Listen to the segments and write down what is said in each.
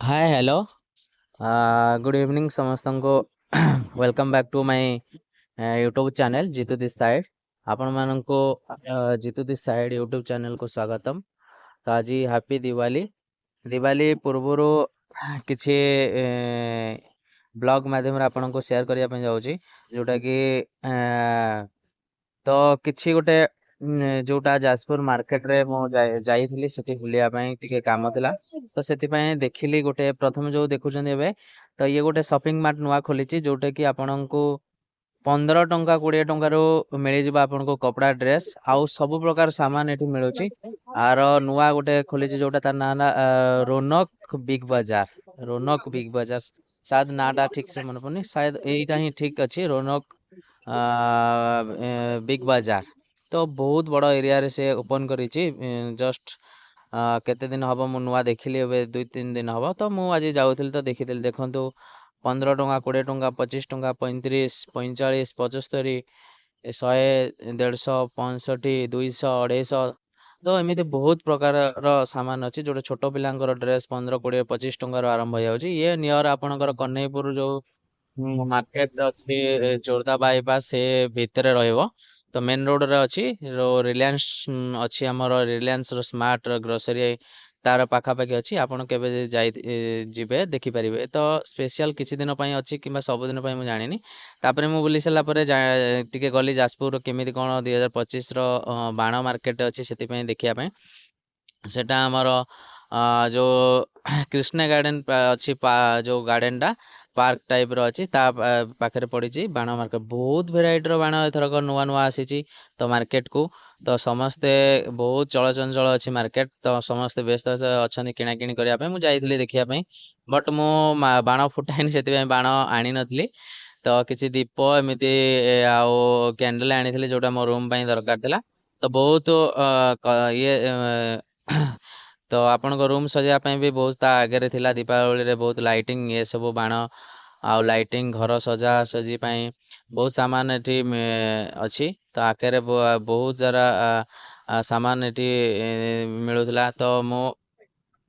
ହାଏ, hello, good evening ସମସ୍ତଙ୍କୁ। Welcome back to my YouTube channel, Jitu this side. ଆପଣମାନଙ୍କୁ ଜିତୁ this side YouTube ଚ୍ୟାନେଲ୍କୁ ସ୍ୱାଗତମ। ତ ଆଜି ହାପି ଦିୱାଲି। ଦିୱାଲି ପୂର୍ବରୁ କିଛି ବ୍ଲଗ୍ ମାଧ୍ୟମରେ ଆପଣଙ୍କୁ ସେୟାର କରିବା ପାଇଁ ଯାଉଛି, ଯେଉଁଟାକି ତ କିଛି ଗୋଟେ ଯୋଉଟା ଯାଜପୁର ମାର୍କେଟରେ ମୁଁ ଯାଇଥିଲି ସେଠି ବୁଲିବା ପାଇଁ, ଟିକେ କାମ ଥିଲା। ତ ସେଥିପାଇଁ ଦେଖିଲି ଗୋଟେ। ପ୍ରଥମେ ଯୋଉ ଦେଖୁଛନ୍ତି ଏବେ, ତ ଇଏ ଗୋଟେ ସପିଂ ମାର୍ଟ ନୂଆ ଖୋଲିଛି, ଯୋଉଟା କି ଆପଣଙ୍କୁ 15 ଟଙ୍କା, 20 ଟଙ୍କାରୁ ମିଳିଯିବ ଆପଣଙ୍କୁ କପଡ଼ା, ଡ୍ରେସ୍ ଆଉ ସବୁ ପ୍ରକାର ସାମାନ ଏଠି ମିଳୁଛି। ଆର ନୂଆ ଗୋଟେ ଖୋଲିଛି ଯୋଉଟା, ତାର ନାଁ ହେଲା ରୋନକ ବିగ్ ବଜାର। ରୋନକ ବିగ్ ବଜାର ସାୟଦ, ନାଁଟା ଠିକ ସେ ମନେ ପଡୁନି, ସାୟଦ ଏଇଟା ହିଁ ଠିକ ଅଛି, ରୋନକ ବିగ్ ବଜାର। ତ ବହୁତ ବଡ଼ ଏରିଆରେ ସେ ଓପନ୍ କରିଛି। ଜଷ୍ଟ କେତେ ଦିନ ହବ, ମୁଁ ନୂଆ ଦେଖିଲି ଏବେ, 2-3 ଦିନ ହବ। ତ ମୁଁ ଆଜି ଯାଉଥିଲି ତ ଦେଖିଥିଲି। ଦେଖନ୍ତୁ, 15 ଟଙ୍କା, 20 ଟଙ୍କା, 25 ଟଙ୍କା, 35, 45, 75, 100, 150, 65, 200, 250। ତ ଏମିତି ବହୁତ ପ୍ରକାରର ସାମାନ ଅଛି, ଯୋଉଟା ଛୋଟ ପିଲାଙ୍କର ଡ୍ରେସ୍ 15, 20, 25 ଟଙ୍କାରୁ ଆରମ୍ଭ ହେଇଯାଉଛି। ଇଏ ନିୟର ଆପଣଙ୍କର କହ୍ନେଇପୁର ଯୋଉ ମାର୍କେଟ ଅଛି, ଜୋରଦା ବାଇପାସ୍, ସେ ଭିତରେ ରହିବ। ତ ମେନ୍ ରୋଡରେ ଅଛି, ରିଲାଏନ୍ସ ଅଛି ଆମର, ରିଲାଏନ୍ସର ସ୍ମାର୍ଟ ଗ୍ରୋସରୀ, ତାର ପାଖାପାଖି ଅଛି। ଆପଣ କେବେ ଯାଇ ଯିବେ, ଦେଖିପାରିବେ। ତ ସ୍ପେଶିଆଲ କିଛି ଦିନ ପାଇଁ ଅଛି କିମ୍ବା ସବୁଦିନ ପାଇଁ, ମୁଁ ଜାଣିନି। ତାପରେ ମୁଁ ବୁଲି ସାରିଲା ପରେ ଟିକେ ଗଲି ଯାଜପୁର କେମିତି କ'ଣ 2025ର ବାଣ ମାର୍କେଟ ଅଛି, ସେଥିପାଇଁ ଦେଖିବା ପାଇଁ। ସେଟା ଆମର ଯୋଉ କୃଷ୍ଣା ଗାର୍ଡେନ ଅଛି, ଯୋଉ ଗାର୍ଡେନଟା ପାର୍କ ଟାଇପର ଅଛି, ତା ପାଖରେ ପଡ଼ିଛି ବାଣ ମାର୍କେଟ। ବହୁତ ଭେରାଇଟିର ବାଣ ଏଥରକ ନୂଆ ନୂଆ ଆସିଛି ତ ମାର୍କେଟକୁ। ତ ସମସ୍ତେ, ବହୁତ ଚଳଚଞ୍ଚଳ ଅଛି ମାର୍କେଟ। ତ ସମସ୍ତେ ବ୍ୟସ୍ତ ଅଛନ୍ତି କିଣାକିଣି କରିବା ପାଇଁ। ମୁଁ ଯାଇଥିଲି ଦେଖିବା ପାଇଁ, ବଟ୍ ମୁଁ ବାଣ ଫୁଟାଇନି, ସେଥିପାଇଁ ବାଣ ଆଣିନଥିଲି। ତ କିଛି ଦୀପ ଏମିତି ଆଉ କ୍ୟାଣ୍ଡେଲ ଆଣିଥିଲି, ଯୋଉଟା ମୋ ରୁମ୍ ପାଇଁ ଦରକାର ଥିଲା। ତ ବହୁତ ଇଏ ତ ଆପଣଙ୍କ ରୁମ୍ ସଜେଇବା ପାଇଁ ବି ବହୁତ ତା ଆଗରେ ଥିଲା। ଦୀପାବଳିରେ ବହୁତ ଲାଇଟିଂ, ଏ ସବୁ ବାଣ ଆଉ ଲାଇଟିଂ, ଘର ସଜାସଜି ପାଇଁ ବହୁତ ସାମାନ ଏଠି ଅଛି। ତ ଆଗରେ ବହୁତ ସାରା ସାମାନ ଏଠି ମିଳୁଥିଲା। ତ ମୁଁ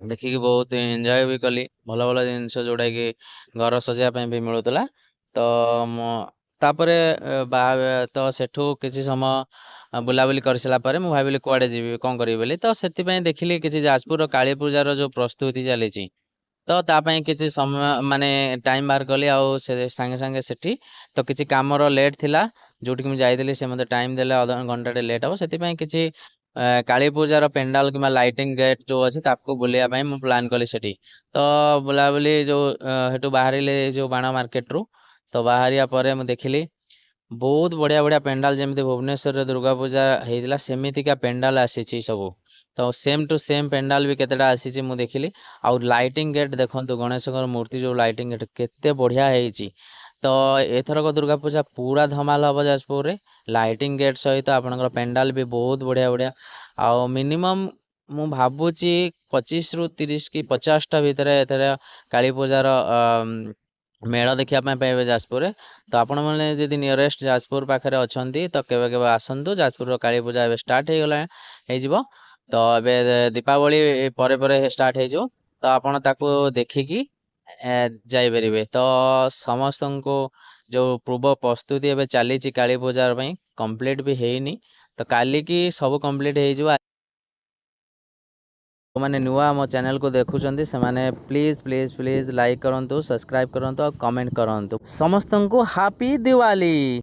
ଦେଖିକି ବହୁତ ଏନ୍ଜୟ ବି କଲି, ଭଲ ଭଲ ଜିନିଷ ଯୋଉଟାକି ଘର ସଜେଇବା ପାଇଁ ବି ମିଳୁଥିଲା। ତ ମୁଁ ତାପରେ ତ ସେଠୁ କିଛି ସମୟ ବୁଲାବୁଲି କରିସାରିଲା ପରେ ମୁଁ ଭାବିଲି କୁଆଡ଼େ ଯିବି, କ'ଣ କରିବି ବୋଲି। ତ ସେଥିପାଇଁ ଦେଖିଲି କିଛି ଯାଜପୁରର କାଳୀ ପୂଜାର ଯୋଉ ପ୍ରସ୍ତୁତି ଚାଲିଛି। ତ ତା ପାଇଁ କିଛି ସମୟ, ମାନେ ଟାଇମ୍ ବାହାର କଲି ଆଉ ସେ ସାଙ୍ଗେ ସାଙ୍ଗେ ସେଠି ତ କିଛି କାମର ଲେଟ୍ ଥିଲା। ଯୋଉଠିକି ମୁଁ ଯାଇଥିଲି, ସେ ମୋତେ ଟାଇମ୍ ଦେଲେ ଅଧ ଘଣ୍ଟାଟେ ଲେଟ୍ ହବ। ସେଥିପାଇଁ କିଛି କାଳୀ ପୂଜାର ପେଣ୍ଡାଲ କିମ୍ବା ଲାଇଟିଂ ଗେଟ୍ ଯୋଉ ଅଛି, ତାକୁ ବୁଲିବା ପାଇଁ ମୁଁ ପ୍ଲାନ୍ କଲି ସେଠି। ତ ବୁଲାବୁଲି ଯୋଉ ସେଠୁ ବାହାରିଲେ ଯୋଉ ବାଣ ମାର୍କେଟରୁ, ତ ବାହାରିବା ପରେ ମୁଁ ଦେଖିଲି ବହୁତ ବଢ଼ିଆ ବଢ଼ିଆ ପେଣ୍ଡାଲ। ଯେମିତି ଭୁବନେଶ୍ୱରରେ ଦୁର୍ଗା ପୂଜା ହେଇଥିଲା, ସେମିତିକା ପେଣ୍ଡାଲ ଆସିଛି ସବୁ। ତ ସେମ୍ ଟୁ ସେମ୍ ପେଣ୍ଡାଲ ବି କେତେଟା ଆସିଛି ମୁଁ ଦେଖିଲି। ଆଉ ଲାଇଟିଂ ଗେଟ୍ ଦେଖନ୍ତୁ, ଗଣେଶଙ୍କର ମୂର୍ତ୍ତି ଯୋଉ ଲାଇଟିଂ ଗେଟ୍ କେତେ ବଢ଼ିଆ ହେଇଛି। ତ ଏଥରକ ଦୁର୍ଗା ପୂଜା ପୁରା ଧମାଲ ହବ ଯାଜପୁରରେ। ଲାଇଟିଂ ଗେଟ୍ ସହିତ ଆପଣଙ୍କର ପେଣ୍ଡାଲ ବି ବହୁତ ବଢ଼ିଆ ବଢ଼ିଆ। ଆଉ ମିନିମମ୍ ମୁଁ ଭାବୁଛି 25ରୁ 30 କି 50ଟା ଭିତରେ ଏଥର କାଳୀ ପୂଜାର ମେଢ଼ ଦେଖିବା ପାଇଁ ପାଇବେ ଯାଜପୁରରେ। ତ ଆପଣମାନେ ଯଦି ନିୟରେଷ୍ଟ ଯାଜପୁର ପାଖରେ ଅଛନ୍ତି, ତ କେବେ କେବେ ଆସନ୍ତୁ। ଯାଜପୁରର କାଳୀ ପୂଜା ଏବେ ଷ୍ଟାର୍ଟ ହେଇଗଲା, ହେଇଯିବ। ତ ଏବେ ଦୀପାବଳି ପରେ ପରେ ଷ୍ଟାର୍ଟ ହେଇଯିବ। ତ ଆପଣ ତାକୁ ଦେଖିକି ଯାଇପାରିବେ। ତ ସମସ୍ତଙ୍କୁ ଯୋଉ ପୂର୍ବ ପ୍ରସ୍ତୁତି ଏବେ ଚାଲିଛି କାଳୀ ପୂଜା ପାଇଁ, କମ୍ପ୍ଲିଟ୍ ବି ହେଇନି, ତ କାଲିକି ସବୁ କମ୍ପ୍ଲିଟ୍ ହେଇଯିବ। ଯେଉଁମାନେ ନୂଆ ଆମ ଚ୍ୟାନେଲକୁ ଦେଖୁଛନ୍ତି, ସେମାନେ ପ୍ଲିଜ୍ ପ୍ଲିଜ୍ ପ୍ଲିଜ୍ ଲାଇକ୍ କରନ୍ତୁ, ସବସ୍କ୍ରାଇବ୍ କରନ୍ତୁ ଆଉ କମେଣ୍ଟ କରନ୍ତୁ। ସମସ୍ତଙ୍କୁ ହାପି ଦିୱାଲି।